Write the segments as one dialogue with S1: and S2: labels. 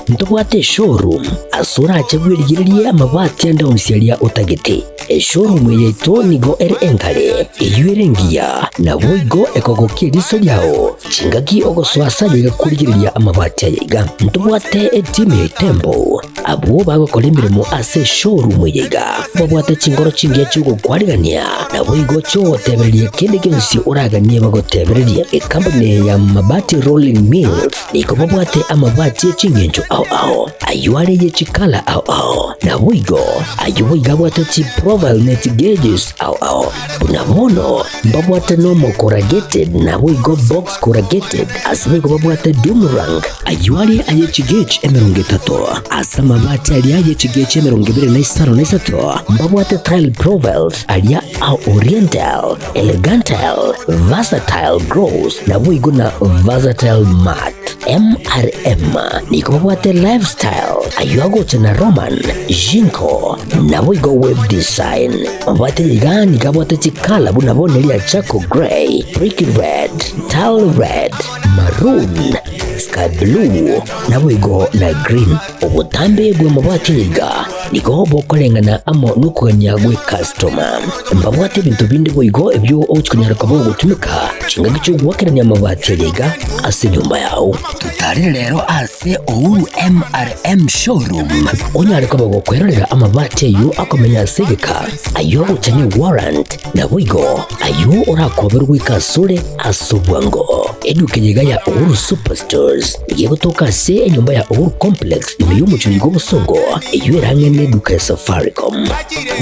S1: Ntobwate eshowroom ase orache bwerigererie amabati ande onsi aria otagete. Eshowroom eye yaito nigo ere engare, eyio ere engiya, naboigo ekogokia eriso riao chingaki ogosoa ase aye iga korigereria amabati aya iga. Ntobwate etimu ya Itembo, abwo bagokora emeremo ase eshowroom eye iga, babwate chinkoro chingiya chi'ogokwarigania, naboigo chi'ogotebereria kende gionsi oraganie bagotebererie. Ekampuni eye ya Mabati Rolling Mills Nigo babwate amabati e chingencho ao ao, ayio are ye chikala ao ao, naboigo ayio boigo abwate chiprofile ne chigeges ao ao. Buna bono mbabwate normal corrugated naboigo box corrugated, ase boigo babwate doom rank, ayio are aye chigauge 30, ase amabati aria aye chigauge 25 na mbabwate tile profiles aria a oriental, Elegantal, Versatile Gross, naboigo na Versatile Matte. MRM nigo babwate Lifestyle, ayio agocha na Roman, Jinko, naboigo Web Design. Mabwate iga nigo abwate chikala buna bono eria Charcoal Grey, Brick Red, Tile Red, Maroon, Sky Blue, naboigo na Green. Obotambe bw'amabati iga nigo bokoreng'ana amo nokogania gw'ekastoma. Mbabwate ebinto binde boigo ebio ogochia konyara koba ogotumeka chingaki chi'ogoakerania amabati aya iga ase enyomba yao. Totarere rero ase Uhuru MRM Showroom onyare koba gokwerorera amabati ayio akomenya ase egeka, ayio agocha ne warrant, naboigo ayio orakoberwe goika asore ase obwango. Eduka eye iga ya Uhuru Superstores nigo egotoka ase enyomba ya Uhuru Complex ime y'omochie oyo bw'obosongo eyio ere ang'e n'eduka ya Safaricom.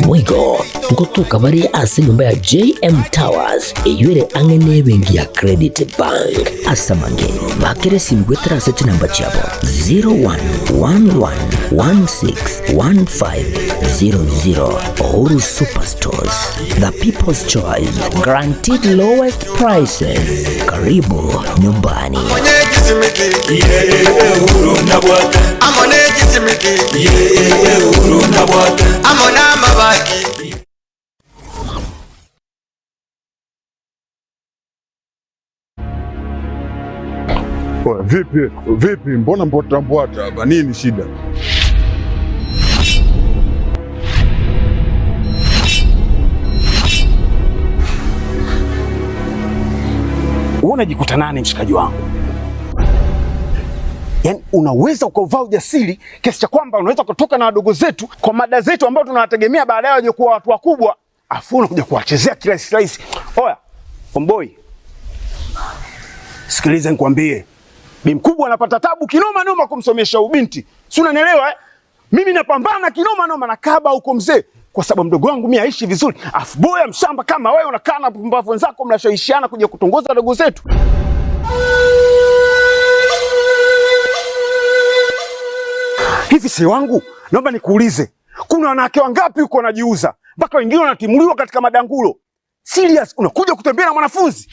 S1: Boigo ngotoka bare ase enyomba ya JM Towers eyio ere ang'e n'ebenki ya Credit Bank. Ase amange bakere esimi goetera ase chinamba chiabo 0111161500 Uhuru Superstores, the people's choice, guaranteed lowest prices. Karibu nyumbani.
S2: Vipi vipi, mbona mbwata mbwata hapa? Nini shida?
S3: Wewe unajikuta nani mshikaji wangu? Yaani unaweza ukauvaa ujasiri kiasi cha kwamba unaweza kutoka na wadogo zetu kwa mada zetu ambao tunawategemea baadaye waje kuwa watu wakubwa, afu unakuja kuwachezea kirahisi rahisi. Oya, omboi, sikiliza nikwambie, bi mkubwa anapata tabu kinoma noma kumsomesha ubinti, si unanielewa eh? Mimi napambana kinoma noma na kaba huko mzee, kwa sababu mdogo wangu mimi aishi vizuri, afu boya mshamba kama wewe unakaa na pumbavu wenzako mnashawishiana kuja kutongoza dogo zetu. Hivi si wangu, naomba nikuulize, kuna wanawake wangapi huko wanajiuza mpaka wengine wanatimuliwa katika madangulo? Serious, unakuja kutembea na mwanafunzi?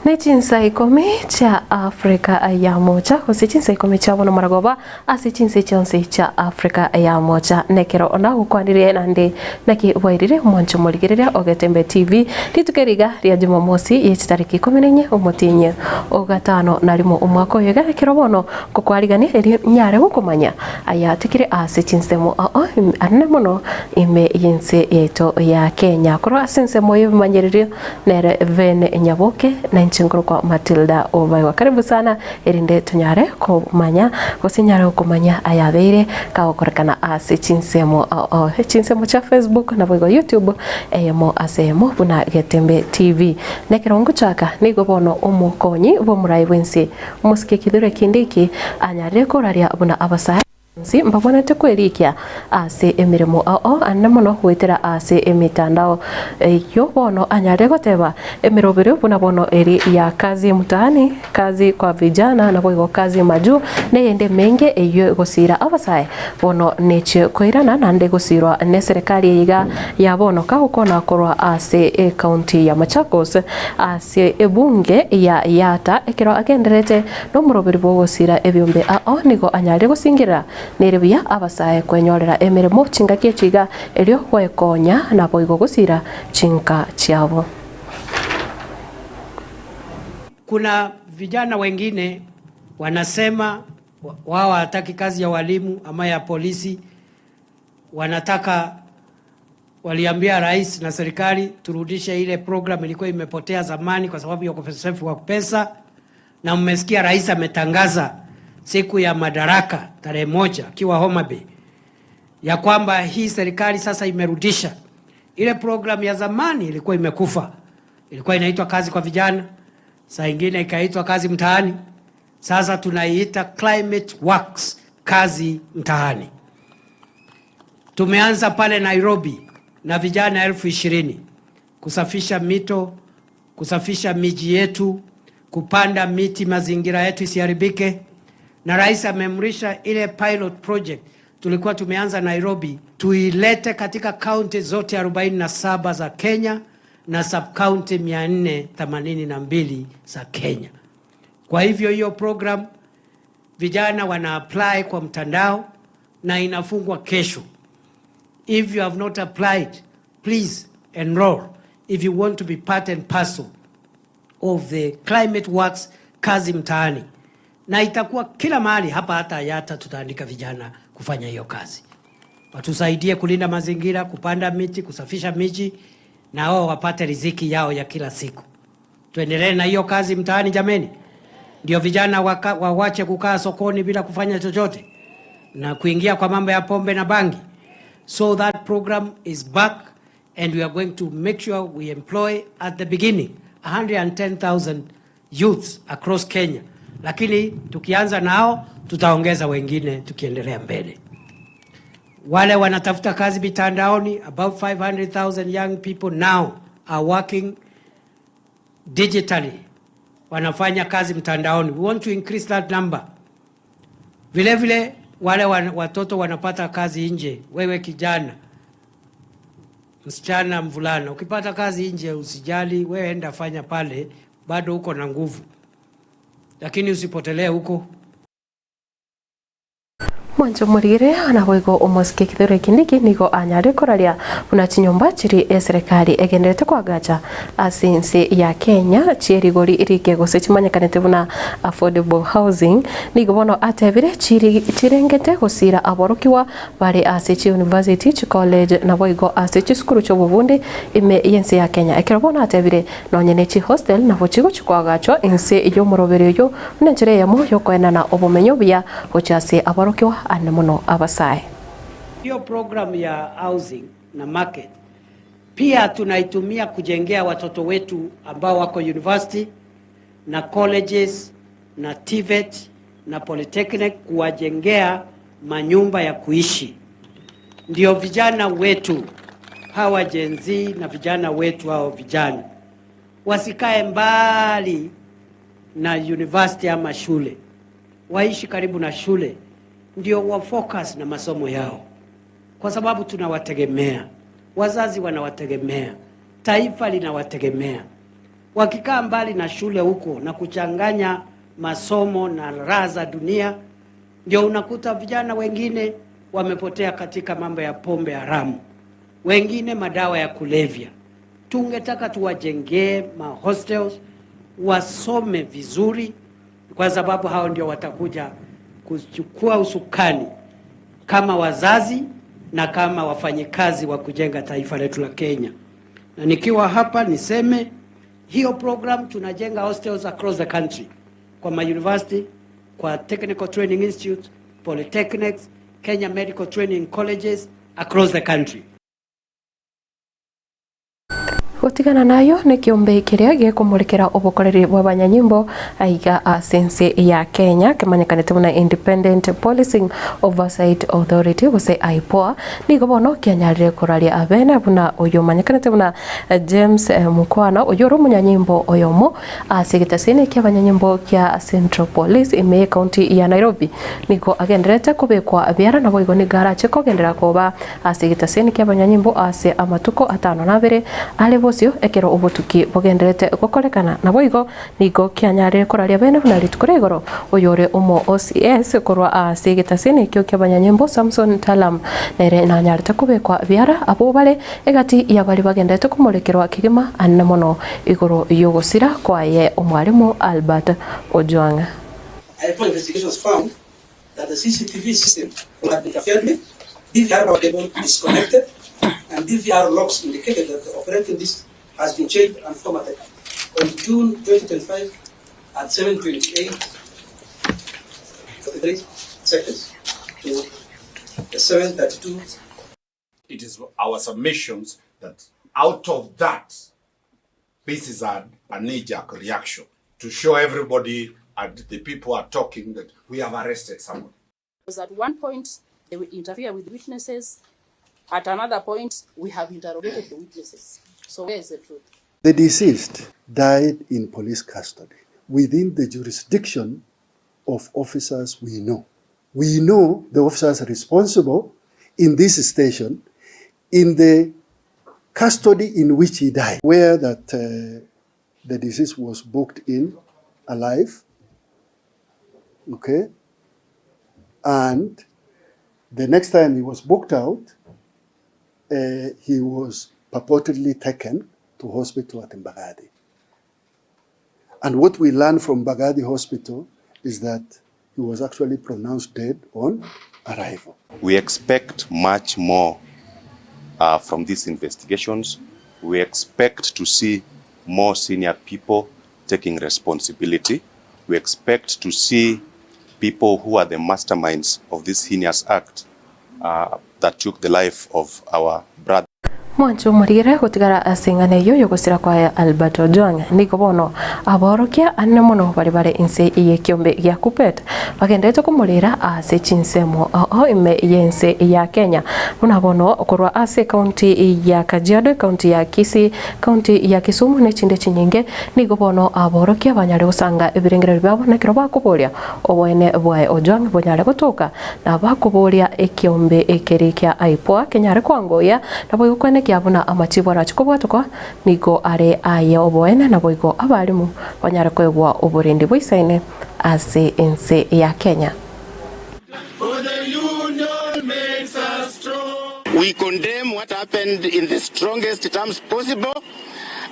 S4: Ne chinsa ikomi chia Africa ya Mocha, gose chinsa ikomi chia bono maragoba ase chinse chionsi chia Africa ya Mocha. Nekero nagokwanirie naende naki bwairire omwancho morigereria o Getembe TV rituko eri iga ria Jumamosi ye chitariki ikomi na inye omotienyi o gatano na rimo omwaka oyo iga ekero bono ngokwarigania erio nyare gokomanya ayatekire ase chinsemo ao anene mono ime y'ense yaito ya Kenya. Korwa ase ensemo y'ebimanyererio nere Vene Nyaboke na inche nkorokwa Matilda Obaigwa. Karibu sana erinde tonyare komanya gose nyare gokomanya ayabeire kagokorekana ase chinsemo ao chinsemo chia Facebook naboigo YouTube eyemo ase eyemo buna Getembe TV. Nekero ngochaka nigo bono omokonyi bw'omorai bw'ense Omosike Kithure Kindiki anyarire koraria buna abasae. Bonsi mbabwenerete kwerikia ase emeremo ao ande mono goetera ase emetandao eyio bono anyare goteba emeroberio buna bono eri ya Kazi Mtaani, Kazi kwa Vijana naboigo Kazi Majuu neyende emenge eyio egosiira abasae bono nechie koirana naende gosiirwa neserekari eye iga ya bono kagokona korwa ase ecounty ya Machakos ase ebunge ya Yatta ekero agendererete Nomoroberi bw'ogosiira ebiombe ao nigo anyarire gosingerera, nere buya abasae kwenyorera emeremo chingaki echi iga, erio gwekonya naboigo gosiira chinka chiabo.
S5: Kuna vijana wengine wanasema wao hawataki kazi ya walimu ama ya polisi, wanataka Waliambia rais na serikali turudishe ile program ilikuwa imepotea zamani kwa sababu ya ukosefu wa pesa, na mmesikia rais ametangaza siku ya madaraka tarehe moja akiwa Homa Bay ya kwamba hii serikali sasa imerudisha ile program ya zamani ilikuwa imekufa, ilikuwa inaitwa kazi kwa vijana, saa ingine ikaitwa kazi mtaani, sasa tunaiita Climate Works, kazi mtaani. Tumeanza pale Nairobi na vijana 20,000 kusafisha mito, kusafisha miji yetu, kupanda miti, mazingira yetu isiharibike. Na rais ameamrisha ile pilot project tulikuwa tumeanza Nairobi tuilete katika kaunti zote 47 za Kenya na sub county 482 za Kenya. Kwa hivyo hiyo program vijana wana apply kwa mtandao na inafungwa kesho. If you have not applied, please enroll if you want to be part and parcel of the Climate Works Kazi Mtaani, na itakuwa kila mahali hapa, hata Yatta tutaandika vijana kufanya hiyo kazi, watusaidie kulinda mazingira, kupanda miti, kusafisha miji, na wao wapate riziki yao ya kila siku. Tuendelee na hiyo kazi mtaani jameni, ndio vijana wawache kukaa sokoni bila kufanya chochote na kuingia kwa mambo ya pombe na bangi. So that program is back and we are going to make sure we employ at the beginning 110,000 youths across Kenya, lakini tukianza nao tutaongeza wengine tukiendelea mbele. Wale wanatafuta kazi mitandaoni, about 500,000 young people now are working digitally, wanafanya kazi mtandaoni. We want to increase that number. Vile vile wale watoto wanapata kazi nje, wewe kijana, msichana, mvulana, ukipata kazi nje usijali, wewe enda fanya pale, bado uko na nguvu, lakini usipotelee huko.
S4: Mwancho morigere naboigo omosike Kithure Kindiki nigo anyare koraria buna chinyomba chiri eserekari egenderete koagacha ase ense ya Kenya chierigori rike gose chimanyekanete buna affordable housing nigo bono atebire chiri chirengete gosira aborokigwa bare ase chiuniversity chicollege naboigo ase chisukuru chiobobundi ime yense ya Kenya ekero bono atebire Nonye ne chihostel nabo chigochia koagachwa inse y'omoroberi oyio buna enchera eyemo y'okoenana obomenyo obuya gochia ase aborokigwa ande mono abasae.
S5: Hiyo program ya housing na market pia tunaitumia kujengea watoto wetu ambao wako university na colleges na TVET na polytechnic, kuwajengea manyumba ya kuishi. Ndio vijana wetu hawa Gen Z na vijana wetu hao vijana wasikae mbali na university ama shule, waishi karibu na shule, ndio wa focus na masomo yao, kwa sababu tunawategemea, wazazi wanawategemea, taifa linawategemea. Wakikaa mbali na shule huko na kuchanganya masomo na raha za dunia, ndio unakuta vijana wengine wamepotea katika mambo ya pombe haramu, wengine madawa ya kulevya. Tungetaka tuwajengee ma hostels wasome vizuri, kwa sababu hao ndio watakuja kuchukua usukani kama wazazi na kama wafanyikazi wa kujenga taifa letu la Kenya. Na nikiwa hapa niseme hiyo program tunajenga hostels across the country kwa ma university, kwa technical training institute, polytechnics, Kenya Medical Training Colleges across the country.
S4: Gotigana nayo nekiombe keria gekomorekera obokoreri bw'abanyanyimbo aiga ase ense ya Kenya kemanyekanete buna Independent Policing Oversight Authority gose IPOA nigo bono kianyarire koraria abene buna oyo omanyekanete buna James Mukhwana oyio ore omonyanyimbo oyomo ase egetasini ki'abanyanyimbo kia Central Police ime y'ecounty ya Nairobi nigo agendererete kobekwa biara naboigo nigo arache kogenderera koba Ase egetaseni ki'abanyanyimbo aase amatuko atano na abere are bosio, ekero obotuki bogendererete gokorekana. Naboigo nigo kianyarire koraria bene buna rituko ria igoro, oyore omo OCS korwa aase egetaseni ekio ki'abanyanyimbo Samson Talam nere nanyarete kobekwa biara abwo bare egati ya baria bagendererete komorekerwa kegima anene mono igoro y'ogosira kwaye omwalimu Albert Ojwang.
S6: IPOA investigations found that the CCTV system had been interfered with, DVR power cable disconnected, and DVR logs indicated that the operating disk has been changed and formatted. On June 2025 at 7:28:43 seconds to 7:32.
S7: It is our submissions that out of that, this is a knee-jerk reaction to show everybody and the people are talking that we have arrested someone.
S8: Because at one point, they will interfere with witnesses. At another point, we have interrogated the witnesses. So where is the truth?
S9: The deceased died in police custody within the jurisdiction of officers we know. We know the officers responsible in this station in the custody in which he died, where that uh, the deceased was booked in alive, okay, and the next time he was booked out, uh, he was purportedly taken to hospital at Mbagathi. And what we learned from Mbagathi Hospital is that he was actually pronounced dead on arrival.
S10: We expect much more uh, from these investigations. We expect to see more senior people taking responsibility. We expect to see people who are the masterminds of this heinous act uh, that took the life of our brother.
S4: Mwanche omorigere gotigara ase eng'ana eyio y'ogosira kwaye Albert Ojwang. Nigo bono aborokia anene mono baria bare inse y'ekiombe gia Kuppet bagenderete komorera ase chinsemo ao ime y'ense ya Kenya buna bono korwa ase ekaunti ya Kajiado, ekaunti ya Kisii, ekaunti ya Kisumu ne chinde chinyinge. Nigo bono aborokia banyare gosanga ebirengererio biabo nekero bakoboria oboene bwaye Ojwang bonyare gotoka Na bakoboria ekiombe ekeri kia IPOA kenyare koangoyia, naboigo kwenekia buna amachibo arache kobwatokwa nigo are aye oboene, naboigo abalimu banyare koegwa oborendi boisaine ase ense ya Kenya.
S11: We condemn what happened in the strongest terms possible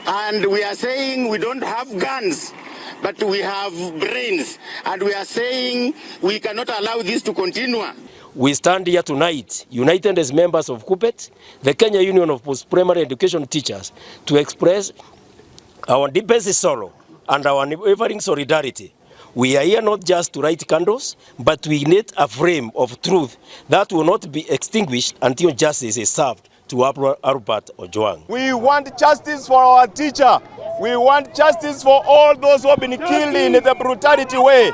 S11: and we are saying we don't have guns but we have brains and we are saying we cannot allow this to continue.
S12: We stand here tonight, united as members of KUPPET, the Kenya Union of Post-Primary Education Teachers, to express our deepest sorrow and our unwavering solidarity. We are here not just to light candles, but to ignite a flame of truth that will not be extinguished until justice is served to Albert Ojwang.
S13: We want justice for our teacher. We want justice for all those who have been killed in the brutality way.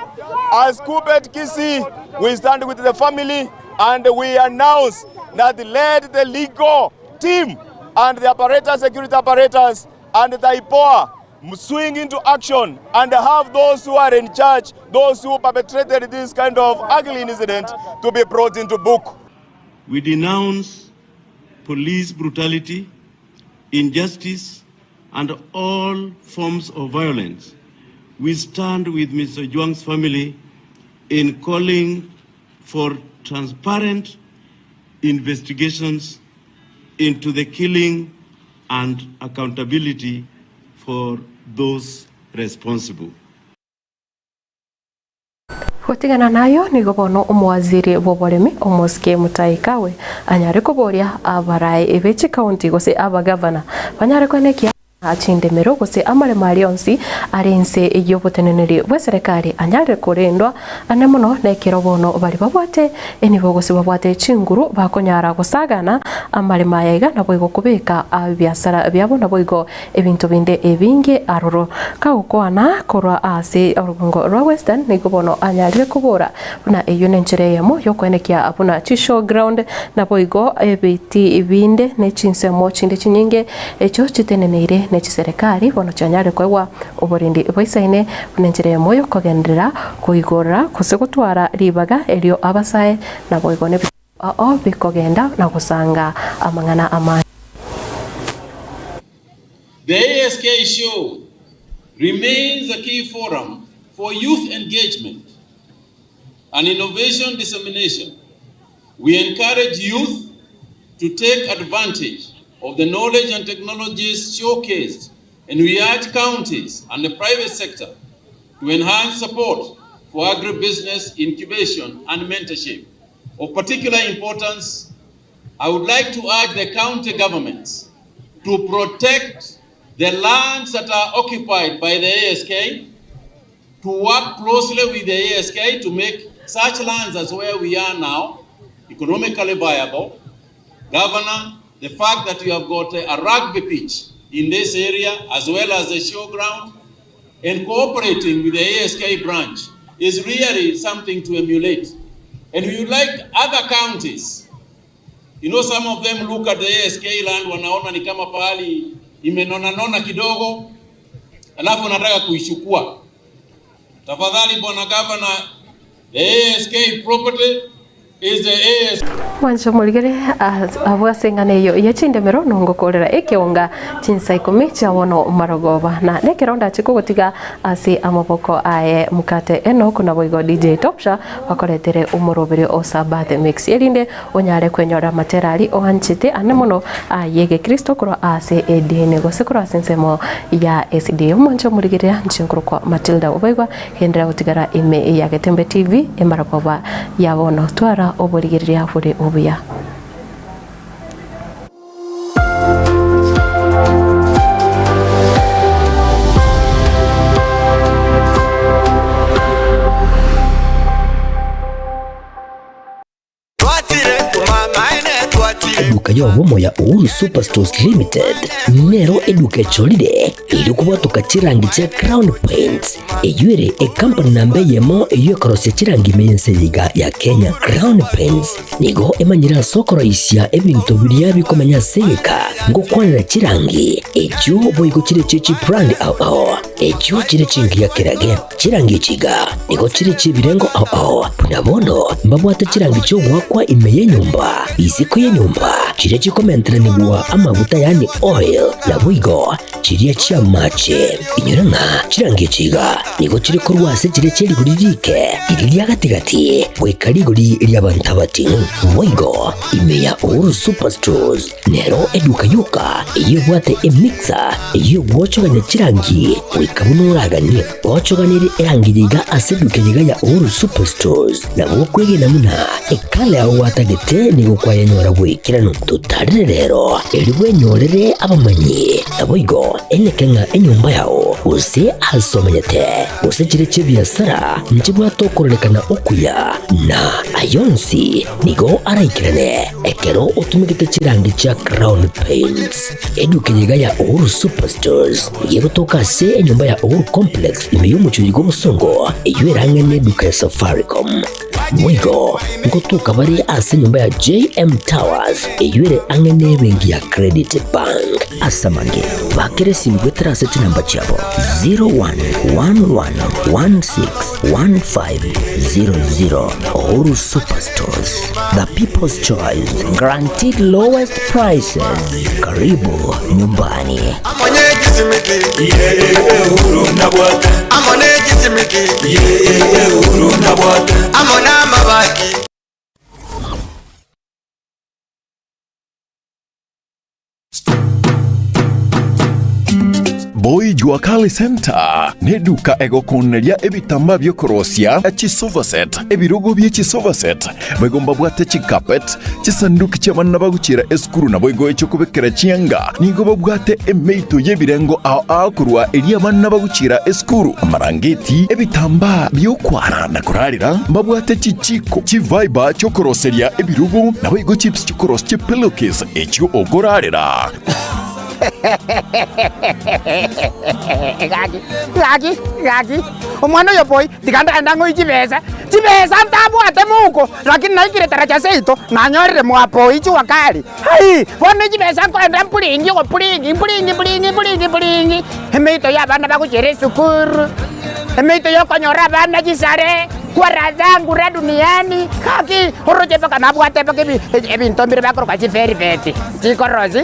S13: As Kuppet Kisii, we stand with the family and we announce that let the legal team and the apparatus, security apparatus and the IPOA swing into action and have those who are in charge, those who perpetrated this kind of ugly incident to be brought into book.
S14: We denounce police brutality, injustice, and all forms of violence. We stand with Mr. Ojwang's family in calling for transparent investigations into the killing and accountability for those responsible.
S4: Gotigana nayo nigo bono omowaziri bw'oboremi omosike Mutahi Kagwe anyare koboria abarai be chikaunti gose abagavana banyare koenekia Chindemero gose amaremo aria onsi are inse y'oboteneneri bw'eserekari anyarire korendwa ane mono nekero bono baria babwate enibo gose babwate chinguru bakonyara gosagana amaremo aya iga naboigo kobeka ebiasara biabo naboigo ebinto binde ebinge aroro. Kagokwana korwa ase orogongo rwa Western nigo bono anyarire kobora buna eyio nenchera eyemo yokoenekia buna chishowground naboigo ebiti binde ne chinsemo chinde chinyinge Echio chiteneneire ne chiserekari bono chianyare koegwa oborendi boisaine buna enchera eyemo y'okogenderera koigorera gose gotwara ribaga erio abasae naboigo nebituo bikogenda na gosanga amang'ana amange.
S15: The ASK show remains a key forum for youth engagement and innovation dissemination. We encourage youth to take advantage of the knowledge and technologies showcased, and we urge counties and the private sector to enhance support for agribusiness incubation and mentorship. Of particular importance, I would like to urge the county governments to protect the lands that are occupied by the ASK, to work closely with the ASK to make such lands as where we are now economically viable. Governor, the fact that you have got a rugby pitch in this area as well as a showground and cooperating with the ASK branch is really something to emulate. And we would like other counties You know, some of them look at the ASK land wanaona ni kama pahali imenona nona kidogo, alafu wanataka kuichukua. Tafadhali bwana governor, the ASK property is the ASK.
S4: Mwancho morigere abwo ase eng'ana eyio ye chindemero nongokorera ekeonga chinsa ikomi chia bono marogoba na nekero ndache kogotiga ase amaboko aye mokate Enock naboigo DJ Topsha bakoretere omoroberi o Sabbath Mix erinde onyare kwenyorera amatera aria oanchete ane mono ay'egekristo korwa ase edini gose korwa ase ensemo ya SDA. Omwanche omorigereria inche nkorokwa Matilda Obaigwa, genderera gotigara ime ya Getembe TV emaragoba ya bono. Twara oborigereria bore obuya.
S1: Eduka y'obomo ya Uhuru Superstores Limited nero eduka echorire erio kobwatoka chirangi chia Crown Paints eyio ere ekampani namba eyemo eyio ekorosia chirangi ime y'ense eye iga ya Kenya. Crown Paints nigo emanyire ase okoroisia ebinto biria bikomenya ase egeka ngokwanera chirangi echio boigo chire chie chibrand ao ao echio chire chingiya kerage. Chirangi echi iga nigo chire chi'ebirengo ao ao, buna bono mbabwate chirangi chi'ogoakwa ime y'enyomba, isiko y'enyomba, chiria chikomenteranigwa amaguta yaani oil, naboigo chiria chi'amache. Inyora ng'a chirangi echi iga nigo chire korwa ase chiria chie rigori riike, riria ria gati-gati, goika rigori ri'abanto abating'u. Boigo ime ya Uhuru Superstores Nero eduka yoka eyio ebwate emixer eyio egwochogania chirangi goika buna oraganie. Ochoganirie erangi yiga ase eduka yiga ya Uhuru Superstores nabo okwegena buna ekala yao gwatagete nigo kwayenyora bwaikeranu. Totarere rero erio bwenyorere abamanyi naboigo eneke ng'a enyomba yao gose ase omenyete gose chire chi'ebiasara nchibwate okororekana okuya na ayonsi Nigo araikerane ekero otumegete chirangi chia Crown Paints. Eduka eye iga ya Uhuru Superstores nigo egotoka ase enyomba ya Uhuru Complex ime y'omochie oyo bw'obosongo eyio ere ang'e n'eduka ya Safaricom. Boigo ngotoka bare ase enyomba ya JM Towers eyio ere ang'e n'ebenki ya Credit Bank. Ase amange, bakera esimi goetera ase chinamba chiabo 0111161500. Uhuru Superstores, the people's choice, guaranteed lowest prices. Karibu nyumbani.
S16: Boy. Jua Kali Centre neduka egokooneria ebitambaa bi'okorosia chisofa set, ebirogo bie chisofa set, boigo mbabwate chicarpet, chisanduki chi'abana bagochiera esukuru naboigo echi'okobekera chianga. Nigo babwate emeito y'ebirengo ao ao korwa eria abana bagochiera esukuru, amarangeti, ebitambaa bi'okwara na korarera, mbabwate chichiko, chifibre chi'okoroseria ebirogo, naboigo chips chi'okorosia chipillowcase echio okorarera.
S17: Gaki, gaki, gaki, omwana oyo boy, tiga ndagende ng'oe chibesa, chibesa ntabwate mouko, lakini naikire taracha seito, nanyorire mwapoi jua kali. Hai! Bono chibesa nkoenda mpuringi ogopuringi, mpuringi mpuringi mpuringi mpuringi, emeito ya abana bagochiera esukuru, emeito ya okonyora abana chisare, kwa raha zangu ra duniani, gaki, oroche mpaka nabwate mpaka ebi ebinto mbire bakoroka chivelvet, chikorosi.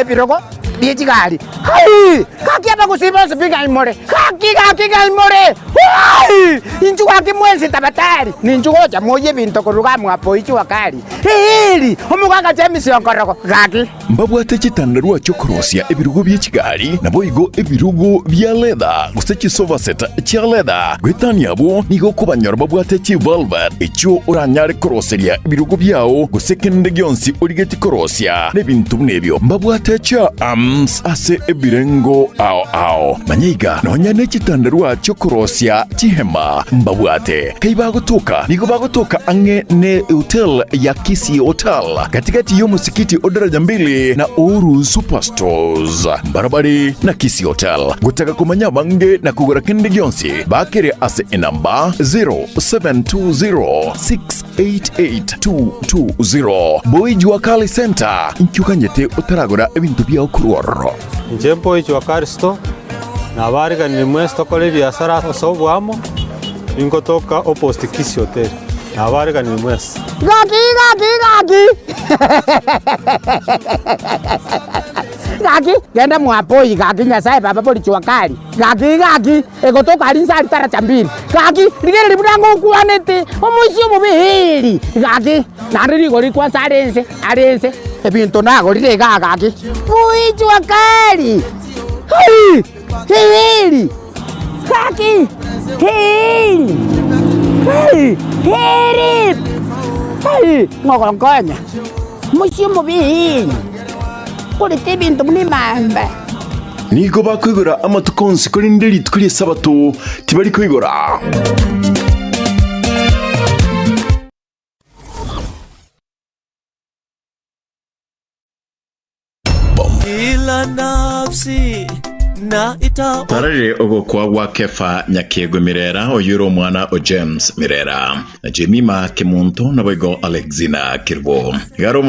S17: Ebirogo bie chigari. Hai! Gaki abagusii bonsi pi ng'ai more? Gaki, gaki ng'ai more? Hai! Inchuo gaki mwensi tabatari, ninchu gocha moyie ebinto korwa iga mwapo ichua kari. Eeri! Omogaka James Onkorogo, gaki.
S16: Mbabwate chitandarua chi'okorosia ebirogo bie chigari, naboigo ebirogo bia leather, gose chisofa set chia leather. Goetania abwo, nigo okobanyora babwate chivelvet, echio oranyare koroseria ebirogo biao, gose kende gionsi origetie korosia nebinto buna ebio. Mbabwate chiarms ase ebirengo ao ao. Manya iga, nonya ne chitandarua chi'okorosia chihema mbabwate. Kai bagotoka, nigo bagotoka ang'e ne hotel ya Kisii Hotel, gati-gati y'omosikiti o Daraja Mbili na Uhuru Superstores. Mbarabare na Kisii Hotel. Gotaka komanya abange na kogora kende gionsi, bakere ase enamba 0720688220. Boy Jua Kali Center, inki oganyete otaragora ebinto biao korwa ororo?
S18: Inche Boy Jua Kali Store, nabariganirie mwensi tokore ebiasara ase oboamo, ningotoka opposite Kisii Hotel, nabariganirie mwensi.
S17: Gaki gaki gaki gaki genda mwapoi gaki Nyasaye baba bori jua kali gaki gaki egotoka aria inse aria taracha mbili gaki rigereria buna ngokwanete omoisia omobe heri gaki naende rigori kwansa are inse are inse ebinto nagorire igaa gaki bui jua kali hai heri gaki heri hai heri hai ng'ogonkonya omoisia omobe heri. Korete ebinto buna emamba.
S16: Nigo bakoigora amatuko onsi, korende rituko ri'Esabato tibari koigora.
S19: Kila nafsi na ita
S20: Tararire ogokwa gwa Kefa Nyakegwe Mirera, oyio ore omwana o James Mirera, na Jemima Kemunto, naboigo Alexina Kerubo. Iga are.